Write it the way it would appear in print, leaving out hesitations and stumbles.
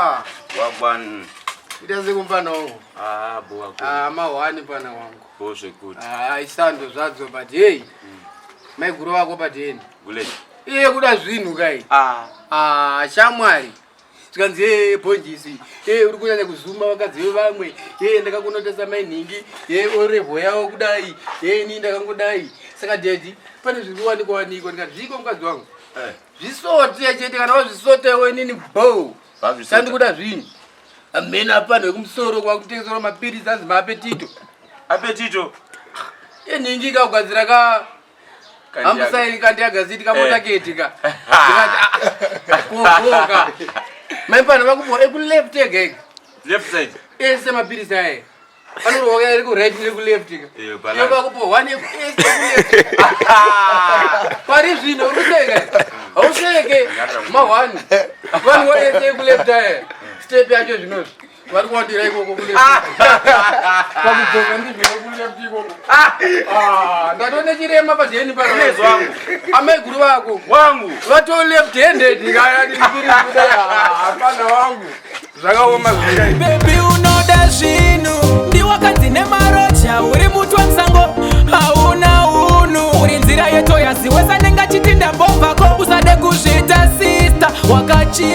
Ah, Wagwan. Ita sekumfana wangu. Ah, boa. Ah, mahwani pana wangu. Bo zvekuti. Ah, isando zvadzo but hey. Maiguru vako padeni. Gule. Iye kuda zvinhu kai. Ah. Ah, shamwari. Zvikanzi hey bhonjisi. Hey uri kunyanya kuzuma vakadzi vevamwe. Hey ndakakunotesa mai nhingi. Hey orevo yawo kudai. Hey ini ndakangodai. Saka daddy pane zviri kuwanikwa wanikwa ndikati zviko mukadzi wangu. Eh. Zvisote chete kana wazvisotewo inini bo. Vazvisote. Sandikuda zvinhu. Amene apano wekumusoro kwakutengeserwa mapiritsi anzi maapetito. Apetito. Yenhingi kakugadzira ka hamusairi kandiagaziti kamotaketi ka. Ndikati ah, kogoka. Mai pano vakupiwa ekuleft ega ega. Left side. Ese mapiritsi aya. Anorowa eri ku right nekuleft ka. Eh, balance. Iyo vakupiwa one ese ekuleft. Pari zvino uri kuseka. Hauseke mahwani. Vanhu voese ekuleft aya. Step yacho zvinozvi. Vari kuwandira ikoko kuleft. Pakudzoka ndizvo kuleft ikoko. Ah, ndatone chirema padheni pano. Mwezo wangu. Amaiguru vako. Wangu. Vato left handed hapana wangu. Zvakaoma zvakadai. Baby unoda zvinhu ndiwakanzi nemaroja uri mutwa musango hauna unhu uri nzira yetoyazi wesanenge achiti ndambobvako usade kuzviita sister wakachi.